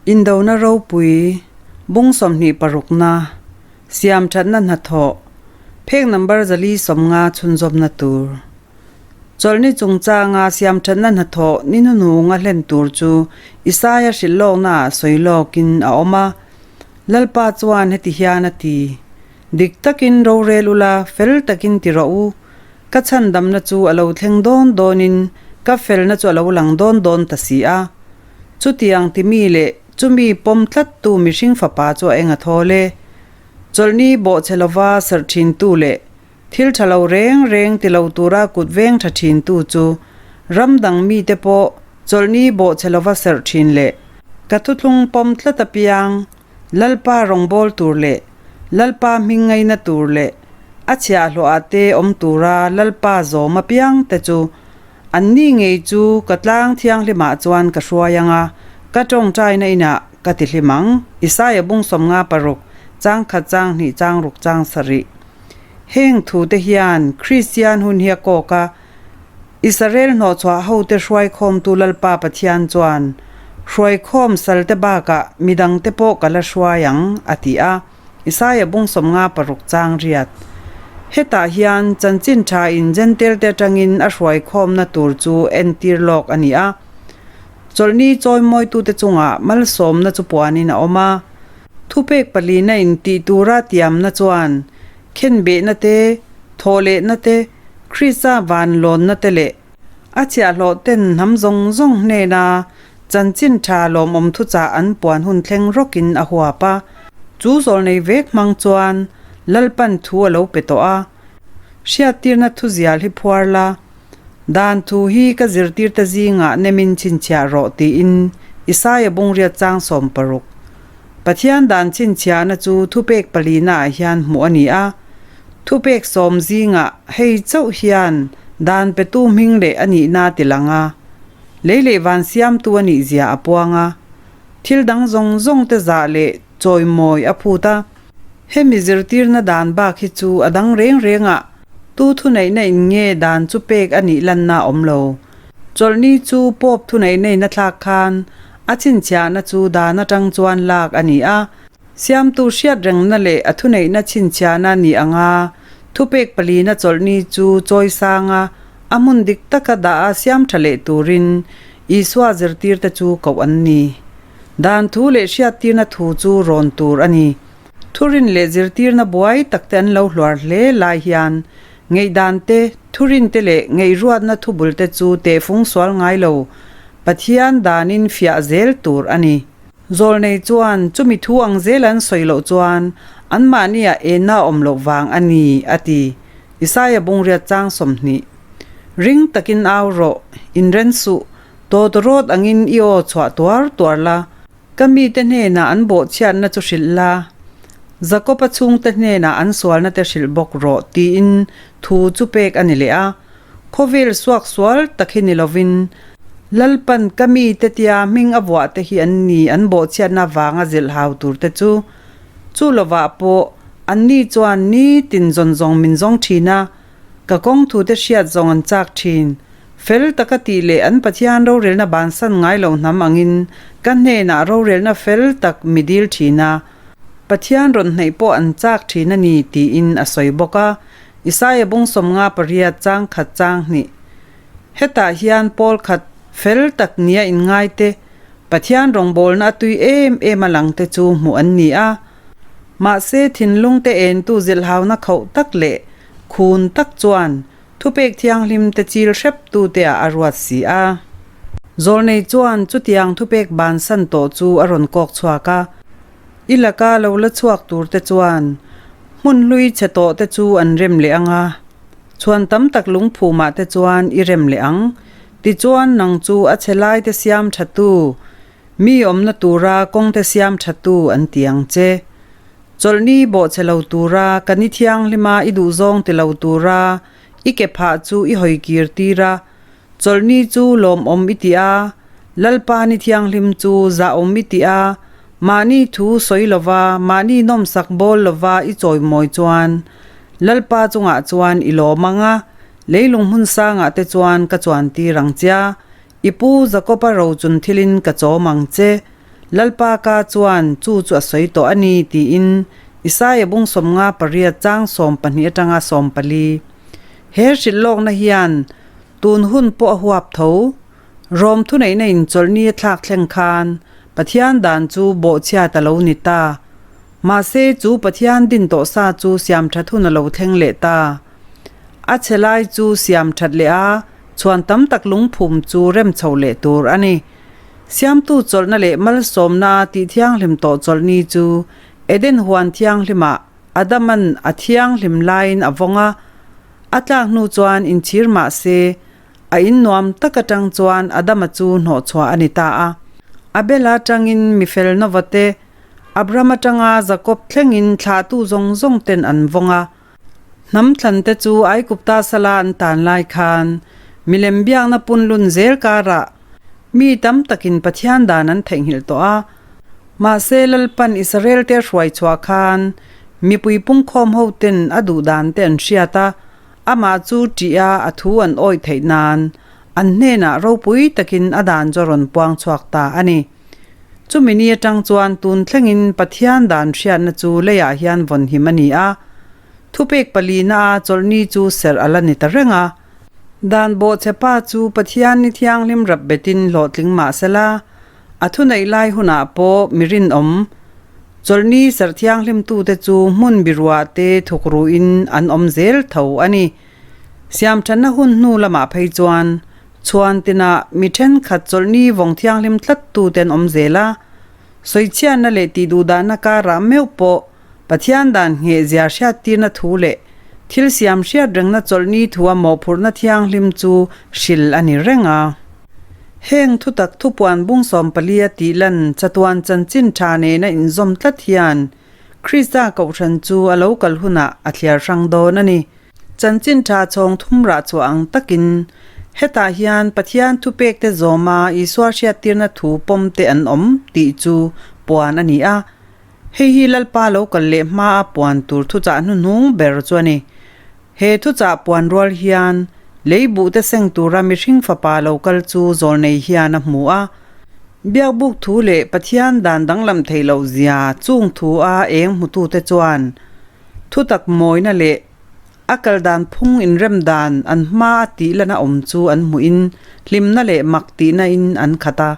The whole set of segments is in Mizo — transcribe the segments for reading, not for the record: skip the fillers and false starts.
Indona ropui, bung 26na, siam thatna hnathawh, phek number 450 chhunzawmna tur. Chawlhni chungchanga siam thatna hnathawh ni hnuhnunga hlen tur chu Isaia hrilh lawknaah sawi lawkin a awm a. Lalpa chuan heti hian a ti, Dik takin rorel ula, fel takin ti rawh u. Ka chhandamna chu a lo thleng dawn dawnin ka felna chu a lo lang dawn dawn ta si a. Chutiang timi leh chumi pawm tlattu mihring fapa chu a eng a thawl e. Chawlhni bawhchhe lova serh thintu leh thil tha lo reng reng ti lo tura kut veng tha thintu chu ram dang mite pawh chawlhni bawhchhe lova serh thin leh ka thuthlung pawm tlat apiang Lalpa rawngbâwl tûr leh Lalpa hming ngaina tûr leh a chhiahhlawhah te awm tûra Lalpa zawm apiang te chu anni ngei chu ka tlâng thianghlimah chuan ka hruai ang a, ka ṭawngṭaina inah ka ti hlim ang. Isaia bung 56, chang khat chang hnih chang ruk chang sarih. Hêng thute hian Kristian hun hi a kâwk a, Israel hnawhchhuah hote hruaikhawmtu Lalpa Pathian chuan, Hruaikhawm salte bakah midangte pawh ka la hruai ang, a ti a. Isaia bung 56 chang riat. Hetah hian chanchin thain Jentail-te atangin a hruaikhawmna tur chu entir lawk a ni a. Chawlhni chawimawitute chungah malsawmna chu puanin a awm a. Thupek palina intih tura tiamna chuan khenbehna te, thawhlehna te, Krista vanlawnna te leh a chhiahhlawh ten hnam zawng zawng hnena chanchin tha lawmawm thuchah an puan hun thleng rawkin a huap a. Chu zawlnei vek hmang chuan Lalpan thu a lo pe tawh a, Hriattirna thu zial hi phuar la, dan thu hi ka zirtirte zingah nemin chhinchhiah rawh tiin Isaia bungriat chang 60. Pathian dan chhinchhiahna chu thupek palina ah hian hmuh a ni a. Thupek sawm zingah hei chauh hian dan petu hming leh a nihna a ti lang a. Lei leh van siamtu a nih zia a puang a. Thil dang zawng zawng te zah leh chawimawi a phut a. Hemi zirtirna dan bak hi chu a dang reng reng ah tu thuneihna in nge dan chu pek a nih lanna a awm lo. Chawlhni chu Pope thuneihna in a thlak khan a chhinchhiahna chu dan atang chuan lak a ni a. Siamtu hriat rengna leh a thuneihna chhinchhiahna ni anga thupek palina chawlhni chu chawi sanga a hmun dik taka dah a siam tha leh turin Isua zirtirte chu koh an ni. Dan thu leh hriattirna thu chu rawn tur a ni. Thurin leh zirtirna buai takte an lo hluar hle lai hian ngaihdan te, thurin te leh ngaihruatna thubul te chu tehfung sual ngai lo Pathian danin fiah zel tur a ni. Zawlnei chuan chumi thu ang zel an sawi loh chuan anmahniah enna a awm loh vang a ni, a ti. Isaia bungriat chang 20. Ring takin au rawh, inren suh, tawtawrawt angin i aw chhuah tuar tuar la, ka mite hnenah an bawhchhiatna chu hrilh la, Jakob-a chhungte hnenah an sualna te hrilh bawk rawh, tiin thu chu pek a ni leh a. Khawvel suak sual tak hi ni lovin, Lalpan ka mite tia hming a vuah te hi an ni an bawhchhiatna vanga zilh hau tur te chu. Chu lovah pawh anni chuan nitin zawn zawng min zawng thin a, ka kawng thu te hriat zawng an chak thin. Fel taka tih leh an Pathian rorelna bansan ngai lo hnam angin ka hnenah rorelna fel tak mi dil thin a, Pathian rawn hnaih pawh an chak thin a ni tiin a sawi bawk a. Isaia bung 58 chang khat chang hnih. Hetah hian pawl khat fel tak nia inngai te, Pathian rawngbawlna a tui em em a lang te chu hmuh an ni a. Mahse thinlung te entu zilhhauna khauh tak leh khun tak chuan thupek thianghlim te chil hrep tu te ah a ruat si a. Zawlnei chuan chutiang thupek bansan tawh chu a rawn kawk chhuak a. I laka lo la chhuak tur te chuan hmun hlui chhe tawh te chu an rem leh ang a. Chhuan tam tak lungphumah te chuan i rem leh ang. Tichuan nang chu a chhe lai te siam tha tu, mi awmna tura kawng te siam tha tu an ti ang che. Chawlhni bawhchhe lo tura ka ni thianghlima i duhzawng ti lo tura i ke phah chu i hawi kir tir a, chawlhni chu lawmawm i ti a, Lalpa ni thianghlim chu zahawm i ti a, mahni thu sawi lova mahni nawmsak bawl lova i chawimawi chuan Lalpa chungah chuan i lawm ang a, leilung hmun sangah te chuan ka chuan tir ang che a, i pu Jakob-a rochun thilin ka chawm ang che. Lalpa ka chuan chu chu a sawi tawh a ni, tiin Isaia bung 58 chang 12 atanga 14. He hrilh lawkna hian tun hun pawh a huap tho. Rom thuneihna in chawlhni a thlak thleng khan Pathian dan chu bawhchhiat a lo ni ta. Mahse chu Pathian din tawh sa chu siam that hun a lo thleng leh ta. A chhe lai chu siam that leh a, chhuan tam tak lungphum chu rem chho leh tur a ni. Siamtu chawlhna leh malsawmna tih thianghlim tawh chawlhni chu Eden huan thianghlimah Adaman a thianghlim laiin a vawng a, a tlak hnu chuan inchhir mah se a in nuam tak atang chuan Adama chu hnawhchhuah a ni ta a. Abel-a atangin mifel Nova te, Abraham atanga Jakob thlengin thlahtu zawng zawng ten an vawng a. Hnam thlan te chu Aigupta sala an tan lai khan milem biakna punlun zel karah mi tam takin Pathian dan an theihnghilh tawh a. Mahse Lalpan Israel te a hruai chhuah khan mipui pungkhawm ho ten a duh dan te an hriat a, amah chu ṭih a a thu an awih theih nan an hnenah ropui takin a dan chu a rawn puang chhuak ta a ni. Chumi ni atang chuan tun thlengin Pathian dan hriatna chu leiah hian vawn him a ni a, thupek palina a chawlhni chu serh a la ni ta reng a. Dan bawhchhe pa chu Pathian ni thianghlim rap betin hlawhtling mah sela, a thuneih lai hunah pawh mi rinawm chawlhni serh thianghlimtute chu hmun biruah te thukruin an awm zel tho a ni. Siamthatna hun hnu lamah phei chuan Chhuan tinah mi thenkhat chawlhni vawng thianghlim tlattu te an awm zel a, sawichhiatna leh tihduhdahna karah meuh pawh Pathian dan nghehzia hriattirna thu leh thil siam hriat rengna chawlhni thua mawhphurhna thianghlim chu hrilh a ni reng a. Heng thutak thupuan bung 14 a tih lan chatuan chanchin tha nena inzawm tlat hian Krista kohhran chu a lo kal hunah a thliar hrang dawn a ni. Chanchin tha chhawng thum rah chhuah ang takin hetah hian Pathian thupekte zawma Isua hriattirna thu pawmte an awm tih chu puan a ni a. Hei hi Lalpa lo kal leh hmaa puan tur thuchah hnuhnung ber chu a ni. He thuchah puan rual hian lei buhte seng tura mihring fapa lo kal chu zawlnei hian a hmu a. Biakbuk thu leh Pathian dan danglam theih loh zia chung thu a eng hmutute chuan Thutak mawina leh a kal dan phung inrem dan an hma a tih lana awm chu an hmuhin hlimna leh mak tihna in an khat a.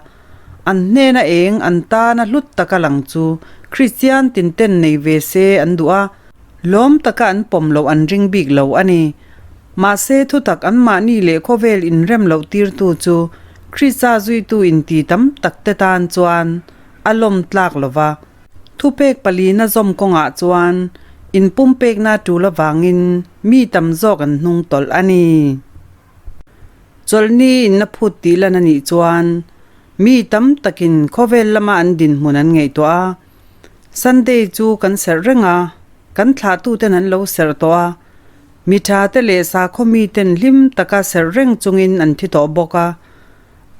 An hnena eng an tana hlut taka lang chu Kristian tinten nei ve se an duh a, lawm taka an pawm loh an ring bik lo a ni. Mahse thutak anmahni leh khawvel inrem loh tirtu chu Krista zuitu inti tam takte tan chuan a lawm tlak lo va. Thupek palina zawm kawngah chuan inpumpekna tul avangin mi tam zawk an hnung tawlh a ni. Chawlhni in a phut tih lan a nih chuan mi tam takin khawvel lama an dinhmun an ngaihtuah a, Sunday chu kan serh reng a, kan thlahtuten an lo serh tawh a, mi tha te leh sakhaw miten hlim taka serh reng chungin an thi tawh bawk a.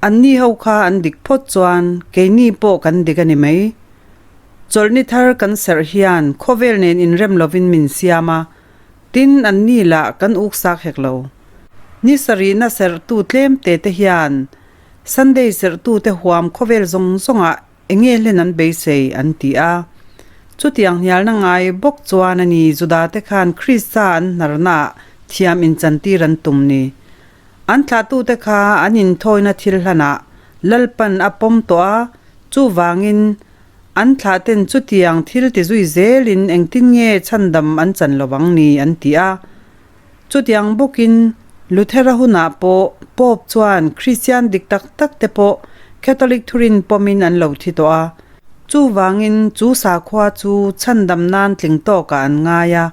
Anni ho kha an dik phawt chuan keini pawh kan dik a ni mai. Chawlhni thar kan serh hian khawvel nen inrem lovin min siam a, tin anni lah kan uksak hek lo. Ni sarihna serhtu tlem te te hian Sunday serhtute huam khawvel zawng zawngah enge hlen an beisei an ti a. Chutiang hnialna ngai bawk chuan a ni Judate khan Krista an hnarnaah thiam inchantir an tum ni. An thlahtute kha an inthawina thil hlanah Lalpan a pawm tawh a, chuvangin an thlahten chutiang thil ti zui zelin engtin nge chhandam an chan lo ang ni an ti a. Chutiang bawkin Luthera hunah pawh Pope chuan Kristian dik tak tak te pawh Catholic thurin pawmin an lo thi tawh a, chuvangin chu sakhua chu chhandam nan tling tawkah an ngai a.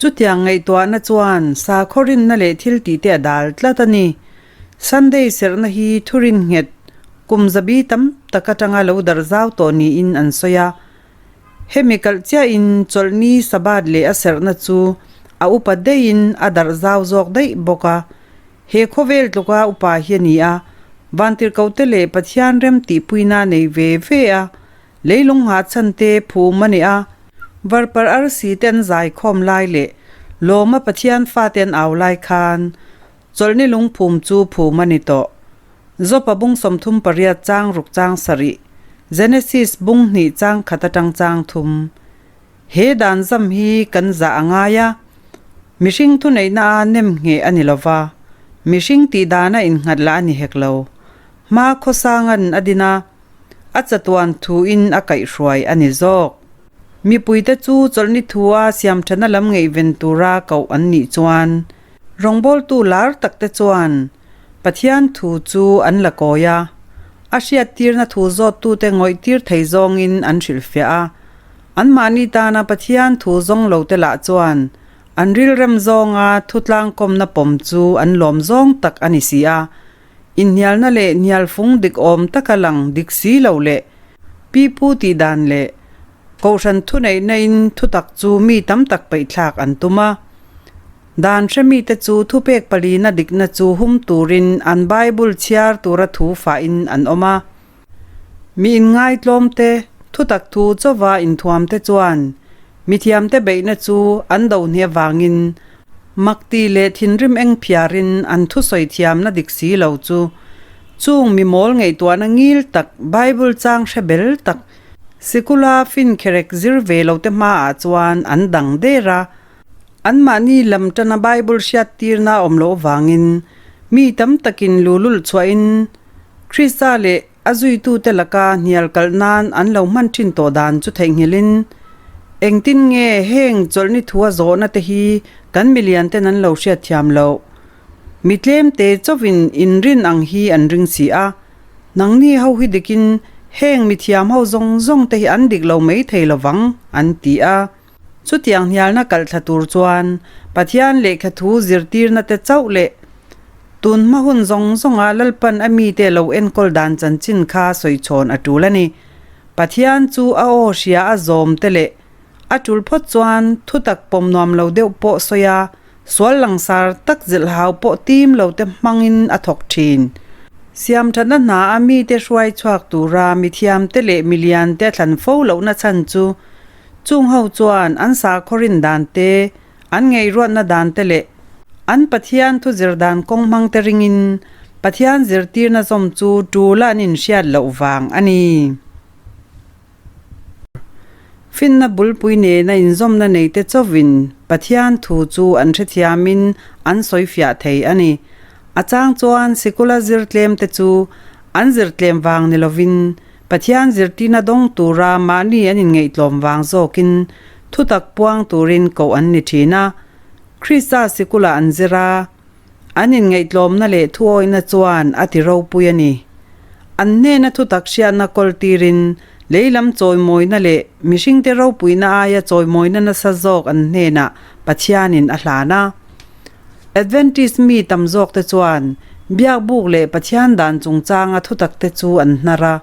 Chutiang ngaihtuahna chuan sakhaw rinna leh thil tihte a dal tlat a ni. Sunday serhna hi thurin nghet kum zabi tam tak atanga lo darh zau tawh niin an sawi a. Hemi kalh chiahin chawlhni Sabbath leh a serhna chu a upa daihin a darh zau zawk daih bawk a. He khawvel tluka upa hi a ni a, Vantirhkohte leh Pathian rem tihpuina nei ve ve a. Leilung nghahchhan te phum a ni a, varpar arsi te an zaikhawm lai leh lawma Pathian fate an au lai khan chawlhni lungphum chu phum a ni tawh. Jopa bung 38 chang ruk chang sarih. Genesis bung hnih chang khat atang chang thum. He dan zam hi kan zah a ngai a, mihring thuneihna a nem ngheh a ni lo va, mihring tih dana innghat lah a ni hek lo. Hma khawsangan a din a, a chatuan thuin a kaihhruai a ni zawk. Mipuite chu chawlhni thua siamthana lam ngaihven tura koh an nih chuan rawngbawltu lar takte chuan Pathian thu chu an la kawi a, a hriattirna thu zawttute ngawihtir thei zawngin an hrilhfiah a. Anmahni tana Pathian thu zawng lote lah chuan an rilrem zawnga thutlangkawmna pawm chu an lawm zawng tak a ni si a. Inhnialna leh hnialfung dik awm taka lang dik si lo leh pipu tih dan leh kohhran thuneihna in thutak chu mi tam tak peihthlak an tum a. Dan hre mite chu thupek palina dikna chu hum turin an Bible chhiar tura thu fahin an awm a. Mi inngaitlawm te, thutak thu chauva inthuam te chuan mithiamte beihna chu an do hne avangin makti leh thinrim eng phiarin an thusawi thiamna dik si lo chu chung mi mawl ngaihtuahna ngil tak Bible chang hre bel tak sikula finkherek zir ve lo te hmaah chuan an dang der a. Anmahni lam tana Bible hriattirna a awm loh avangin mi tam takin lulul chhuahin Krista leh a zuitute laka hnial kalh nan an lo hman thin tawh dan chu theihnghilhin engtin nge heng chawlhni thua zawhna te hi kan milian ten an lo hriatthiam loh? Mi tlemte chauhin inrin ang hi an ring si a, nangni ho hi dikin heng mithiam ho zawng zawng te hi an dik lo mai thei lovang an ti a. Chutiang hnialna kalh thla tur chuan Pathian lehkha thu zirtirna te chauh leh tun hma hun zawng zawnga Lalpan a mite lo enkawl dan chanchin kha sawichhawn a tul a ni. Pathian chu a aw hria a zawm te leh a tul phawt chuan thutak pawm nuam lo deuh pawh sawi a, sual langsar tak zilhhau pawh tim lo te hmangin a thawk thin. Siamthatna hna a mite hruai chhuak tura mithiamte leh miliante a thlan fo lohna chhan chu Chung ho chuan an sakhaw rin dan te, an ngaihruatna dan te leh an Pathian thu zir dan kawng hmang te ringin Pathian zirtirna zawm chu tul a an inhriat loh vang a ni. Finna bulpui nena inzawmna nei te chauhin Pathian thu chu an hrethiamin an sawifiah thei a ni. A chang chuan sikula zir tlem te chu an zir tlem vang ni lovin Pathian zirtirna dawng tura mahni an inngaihtlawm vang zawkin thutak puang turin koh an ni thin a. Krista sikula an zir a, an inngaihtlawmna leh thuawihna chuan a ti ropui a ni. An hnena thutak hriatna kawl tirin leilam chawimawina leh mihringte ropuina aia chawimawina nasa zawk an hnenah Pathianin a hlan a. Adventist mi tam zawkte chuan Biakbuk leh Pathian dan chungchanga thutakte chu an hnar a.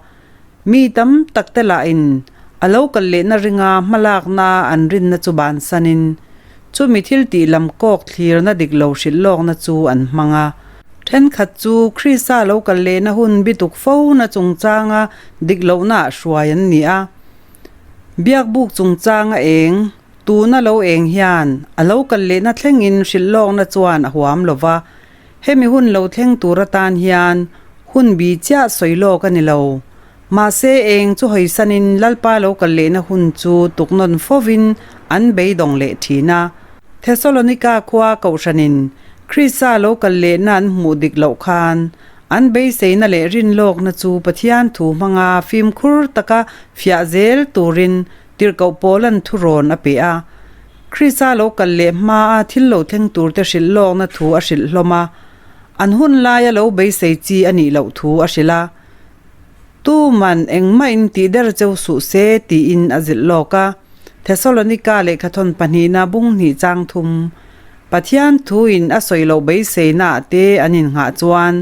Mi tam takte lahin a lo kal lehna ringa hmalakna an rinna chu bansanin chumi thil tih lam kawk thlirna dik lo hrilh lawkna chu an hmang a. Thenkhat chu Krista lo kal lehna hun bituk fona chungchanga dik lohnaah hruai an ni a. Biakbuk chungchanga eng Tuna lo eng hian a lo kal lehna thlengin hrilh lawkna chuan a huam lo va, hemi hun lo thleng tur atan hian hun bi chiah sawi lawk a ni lo. Mahse eng chu hawisanin Lalpa lo kal lehna hun chu tuknawn fovin an beidawng leh thin a. Thesalonika khua kohhranin Krista lo kal lehna an hmuh dik loh khan an beiseina leh rinlawkna chu Pathian thu hmanga fimkhur taka fiah zel turin Tirhkoh Paula'n thurawn a pe a. Krista lo kal leh hmaa thil lo thleng turte hrilh lawkna thu a hrilh hlawm a. An hun laia lo beisei chi a nih loh thu a hrilh a. Tuman engmahin tih der cheu suh se tiin a zilh lawk a. Thesalonika lehkhathawn pahnihna bung hnih chang thum Pathian thuin a sawi loh beiseinaah te an innghah chuan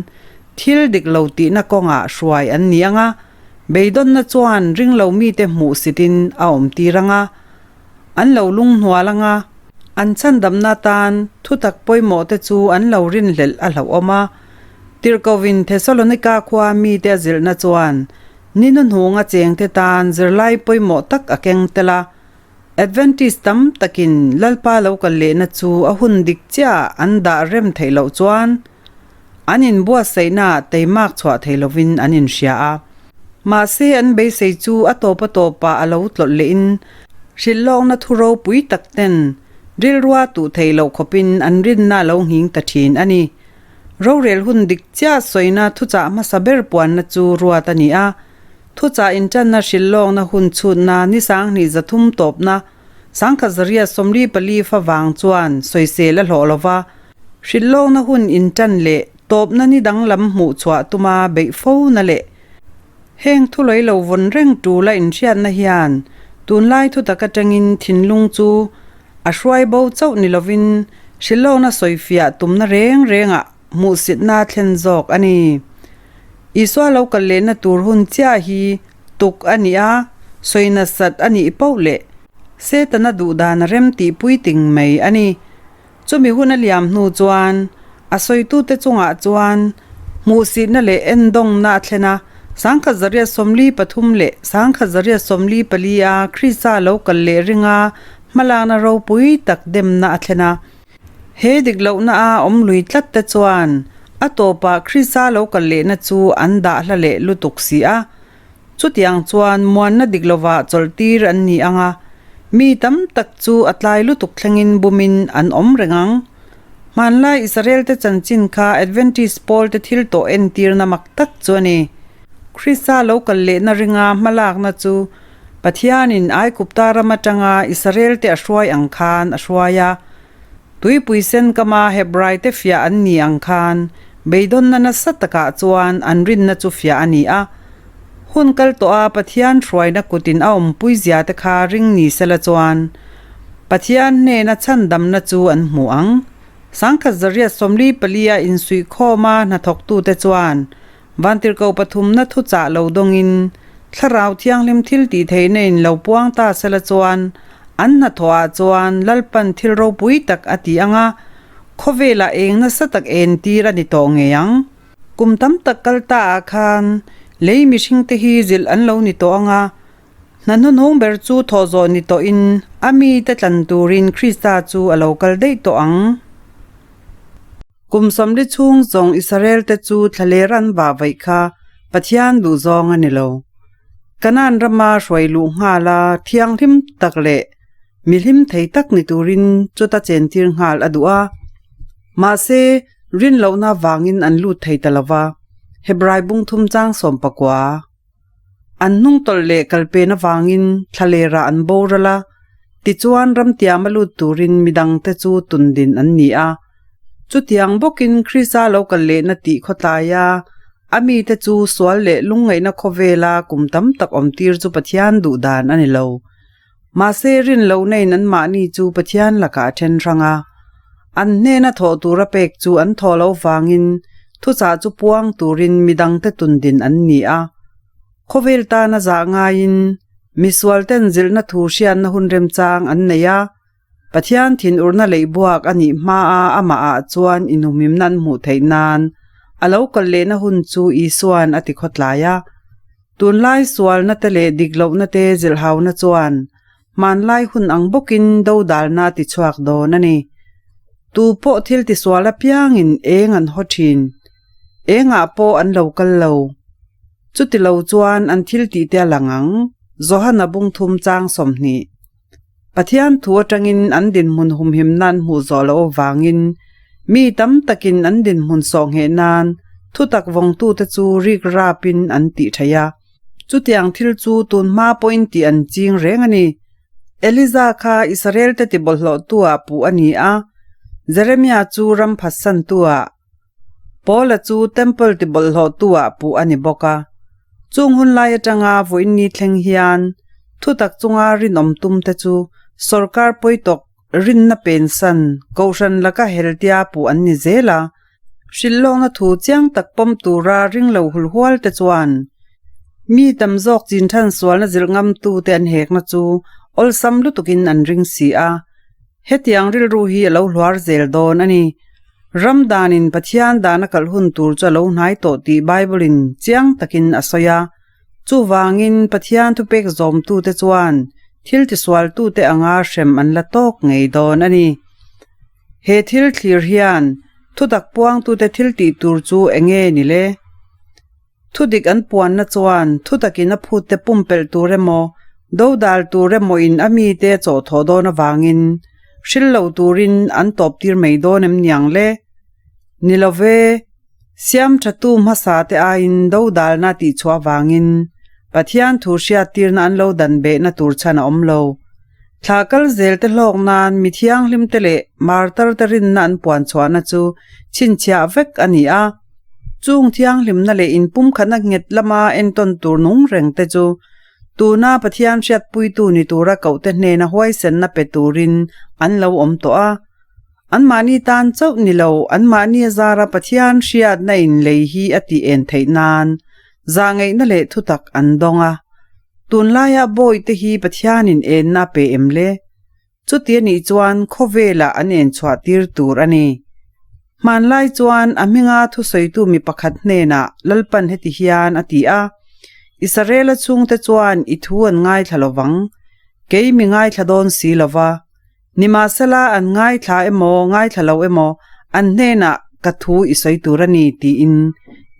thil dik lo tihna kawngah hruai an ni ang a. Beidawnna chuan ringlo mite hmuh sitin a awm tir ang a, an lo lunghnual ang a, an chhandamna atan thutak pawimawh te chu an lo rinhlelh a hlauhawm a. Tirhkohin Thesalonika khua mite a zilhna chuan ni hnuhnunga chengte tan zirlai pawimawh tak a keng tel a. Adventist tam takin Lalpa lo kal lehna chu a hun dik chiah an dah rem theih loh chuan, An inbuatsaihnaah teimak chhuah thei lovin an inhria a. Mahse an beisei chu a tawp a tawpah a lo tlawlh lehin hrilhlawkna thu ropui tak ten rilrua tuh theih loh khawpin an rinna a lo nghing ta thin a ni. Rorel hun dik chiah sawina thuchah hmasa ber puanna chu ruat a ni a. Thuchah inṭanna hrilhlawkna hun chhutna ni sanghnih 300 tawpna sangkhat 144 fa vang chuan sawisel a hlawh lo va, hrilhlawkna hun inṭan leh tawpna ni danglam hmuh chhuah tuma beih fo na leh heng thulawi lo vawn reng ṭula inhriatna hian tunlai thutak aṭangin thinlung chu a hruai bo chauh ni lovin hrilhlawkna sawifiah tumna reng rengah hmuhsitna a thlen zawk a ni. Isua lo kal lehna tur hun chiah hi tuk a ni a, sawi nasat a nih poh leh Setana duhdan a rem tih puiting mai a ni. Chumi hun a liam hnu chuan a sawitute chungah chuan hmuhsitna leh endawngna a thlen a, 1943 leh 1944 a Krista lo kal leh ringa hmalakna ropui tak demna a thlen a. He dik lohna a awm lui tlat te chuan a tawpah Krista lo kal lehna chu an dah hla leh lutuk si a. Chutiang chuan muanna dik lovah chawlhtir an ni ang a, mi tam tak chu a tlai lutuk thlengin bumin an awm reng ang. Hmanlai Israel-te chanchin kha Adventist pawlte thil tawh entirna mak tak chu a ni. Krista lo kal lehna ringa hmalakna chu Pathianin Aigupta ram atanga Israel-te a hruai ang khan a hruai a. Tuipui sen kama Hebraite fiah an ni ang khan beidawnna nasa takah chuan an rinna chu fiah a ni a. Hun kal tawha Pathian hruaina kutin a awmpui zia te kha ring ni sela chuan Pathian hnena chhandamna chu an hmu ang. 1944 a insuihkhawma hnathawktute chuan Vantirhkoh pathumna thuchah lo dawngin Thlarau Thianghlim thil tih theihna in lo puang ta sela chuan an hnathawhah chuan Lalpan thil ropui tak a ti ang a, khawvelah eng nasa tak en tir a ni tawh ngei ang. Kum tam tak kal ta ah khan lei mihringte hi zilh an lo ni tawh ang a, hna hnuhnung ber chu thawh zawh ni tawhin a mite tlan turin Krista chu a lo kal daih tawh ang. Kum 40 chhung zawng Israel-te chu thlaler an vah vaih kha Pathian duhzawng a ni lo. Kanaan rama hruai luh nghal a thianghlim tak leh mihlim thei tak ni turin chuta chentir nghal a duh a. Mahse, rinlohna vangin an lut thei ta lo va, Hebrai bungthum chang 19. An hnungtawlh leh kalpen avangin thlalerah an boral a, tichuan ramtiama lut turin midangte chu tundin an ni a. Chutiang bawkin Krista lo kal lehna tih khawtlaia a mite chu sual leh lungngaihna khawvela kum tam tak awmtir chu Pathian duhdan a ni lo. Mahse rinlohna in anmahni chu Pathian lakah a then hrang a. An hnena thawh tura pek chu an thawh loh vangin thuchah chu puang turin midangte tundin an ni a. Khawvel tana zah ngaiin misualten zilhna thu hriatna hun remchang an nei a. Pathian thinurna leihbuak a nih hmaa amahah chuan inhumhimna an hmuh theih nan a lo kal lehna hun chu Isua'n a ti khawtlai a. Tunlai sualna te leh dik lohna te zilhhauna chuan hmanlai hun ang bawkin dodalna a ti chhuak dawn a ni. Tu pawh thil tisual apiangin eng an haw thin. Engah pawh an lo kal lo. Chuti lo chuan an thil tih te a lang ang, Johana bungthum chang 20. Pathian thu atangin an dinhmun humhim nan hmuh zawh loh avangin mi tam takin an dinhmun sawh ngheh nan thutak vawngtute chu rik rapin an tih theih a. Chutiang thil chu tun hma pawhin tih an ching reng a ni. Eliza kha Israelte tibawlhhlawhtu-ah puh a ni a, Jeremia chu ram phatsantu-ah. Paula chu Temple tibawlhhlawhtu-ah puh a ni bawk a. Chung hun lai atanga vawiin ni thleng hian thutak chunga rinawm tumte chu sorkar pawitawk rinna pensan kohhran laka heltia puh an ni zel a. Hrilhlawkna thu chiang tak pawm tura ringlo hulhual te chuan mi tam zawk chinthan sualna zilh ngamtute an hekna chu awlsam lutukin an ring si a. Hetiang rilru hi a lo hluar zel dawn a ni. Ram danin Pathian dan a kalh hun tur chu a lo hnai tawh tih Bible-in chiang takin a sawi a. Chuvangin Pathian thupek zawmtute chuan thil tisualtute anga hrem an la tawk ngei dawn a ni. He thil thlir hian thutak puangtute thil tih tur chu eng nge ni le? Thudik an puanna chuan thutakin a phutte pumpelh tur emaw, dodal tur emaw in a mite a chawhthawh dawn avangin hril lo turin an tawp tir mai dawn em niang le? Ni lo ve, siam thatu hmasa te aiin dodalna tihchhuah avangin Pathian thu hriattirna an lo dan behna tur chhan a awm lo. Thla kal zel te hlawk nan mi thianghlim te leh martar te rinna an puan chhuahna chu chhinchhiah vek a ni a. Chung thianghlimna leh inpumkhatna nghet lama entawn tur nung reng te chu tuna Pathian hriatpuitu ni tura kohte hnena huaisenna pe turin an lo awm tawh a. Anmahni tan chauh ni lo, anmahni a zara Pathian hriatna in lei hi a tih en theih nan zahngaihna leh thutak an dawng a. Tunlaia bawihte hi Pathianin enna a pe em le? Chuti a nih chuan khawvelah an en chhuah tir tur a ni. Hmanlai chuan a hminga thusawitu mi pakhat hnenah Lalpan heti hian a ti a, Israela chhungte chuan i thu an ngaithla lo vang, kei mi ngaithla dawn si lo va. Nimahsela an ngaithla emaw ngaithla lo emaw an hnenah ka thu i sawi tur a ni tiin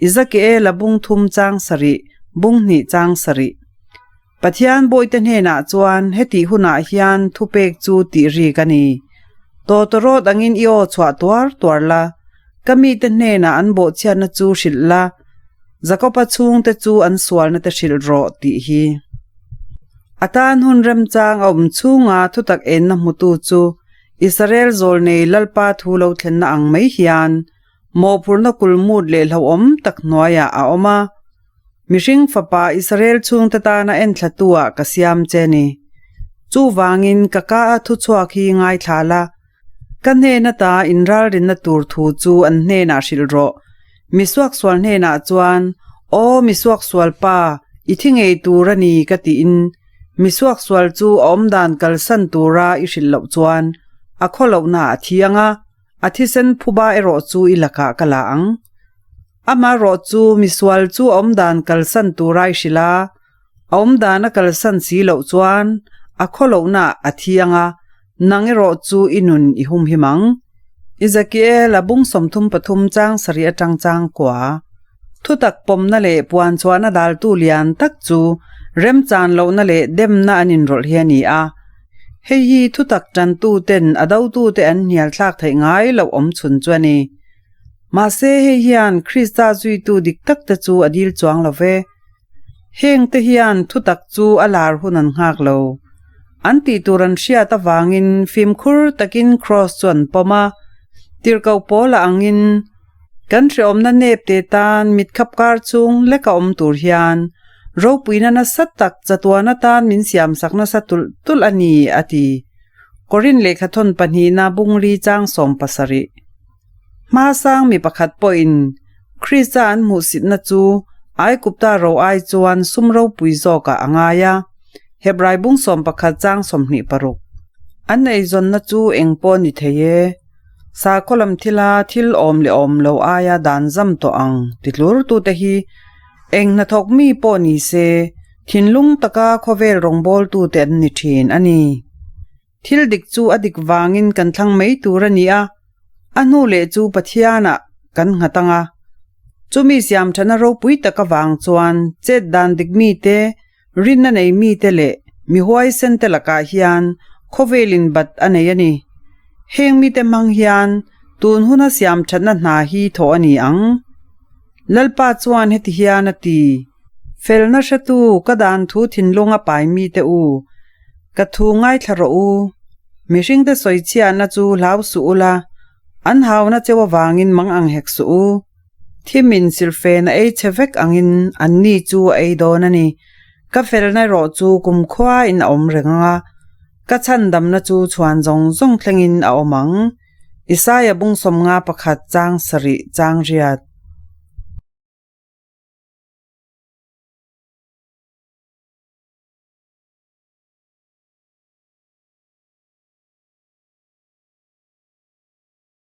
Ezekiela bung thum chang sarih, bung hnih chang sarih. Pathian bawihte hnenah chuan hetih hunah hian thupek chu tih rik a ni. Tawtawrawt angin i aw chhuah tuar tuar la, ka mite hnenah an bawhchhiatna chu hrilh la, Jakoba chhungte chu an sualna te hrilh rawh tih hi. A tan hun remchang a awm chhunga thutak enna hmutu chu Israel zawlnei Lalpa thu lo thlenna ang mai hian mawhphurhna kulmut leh hlauhawm tak hnuaiah a awm a. Mihring fapa Israel chhungte tana enthlatu ah ka siam che ni. Chuvangin ka ka a thuchhuak hi ngaithla la, ka hnen ata inralrinna tur thu chu an hnenah hrilh rawh. Mi suaksual hnenah chuan, Aw mi suaksual pa, i thi ngei tur a ni ka tiin, mi suaksual chu a awmdan kalsan tura i hrilh loh chuan a khawlohna a thi ang a, a thisen phuba erawh chu i lakah ka la ang. Amaherawh chu misual chu a awmdan kalsan tura i hrilh a, a awmdan a kalsan si loh chuan a khawlohna a thi ang a, nang erawh chu i nun i humhim ang. Ezekiel a bung 33 chang sarih atang chang kua. Thutak pawmna leh puan chhuahna daltu lian tak chu remchan lohna leh demna an inrawlh hi a ni a. Hei hi thutak tantuten a dotute an hnial thlak theih ngai loh awm chhun chu a ni. Mahse hei hian Krista zuitu dik tak te chu a dil chuang lo ve. Heng te hian thutak chu a lar hun an nghak lo. An tih tur an hriat avangin fimkhur takin Kraws chu an pawm a, tirhkoh pawl a angin kan hreawmna nep te tan mitkhap kar chung leka awm tur hian ropuina nasa tak chatuan atan min siamsak nasa tulh tulh a ni, a ti. Korin lehkhathawn pahnihna bungli chang 17. Hmasang mi pakhat pawhin Krista an hmuhsitna chu Aigupta ro ai chuan sum ropui zawkah a ngai a, Hebrai bung 11 chang 26. An eizawnna chu eng pawh ni thei e, sakhaw lam thila thil awm leh awm lo aia dan zam tawh ang ti tlurtute hi eng hnathawk mi pawh ni se thinlung taka khawvel rawngbawltute an ni thin a ni. Thil dik chu a dik vangin kan thlang mai tur a ni a, a hnu leh chu Pathianah kan nghat ang a. Chumi siamthana ropui tak avang chuan chet dan dik mite, rinna nei mite leh mi huaisen te lakah hian khawvelin bat a nei a ni. Heng mite hmang hian tun huna siamthatna hna hi thawh a ni ang. Lalpa chuan heti hian a ti, Felna hretu ka dan thu thinlung a pai mite u, Ka thu ngaithla rawh u. Mihringte sawichhiahna chu hlau suh ula, an hauna cheu avangin mang ang hek suh u. Thimin silfen a ei che vek angin anni chu a ei dawn a ni. Ka felna erawh chu kumkhuain a awm reng ang a, ka chhandamna chu chhuan zawng zawng thlengin a awm ang. Isaia bung 51 chang sarih chang riat.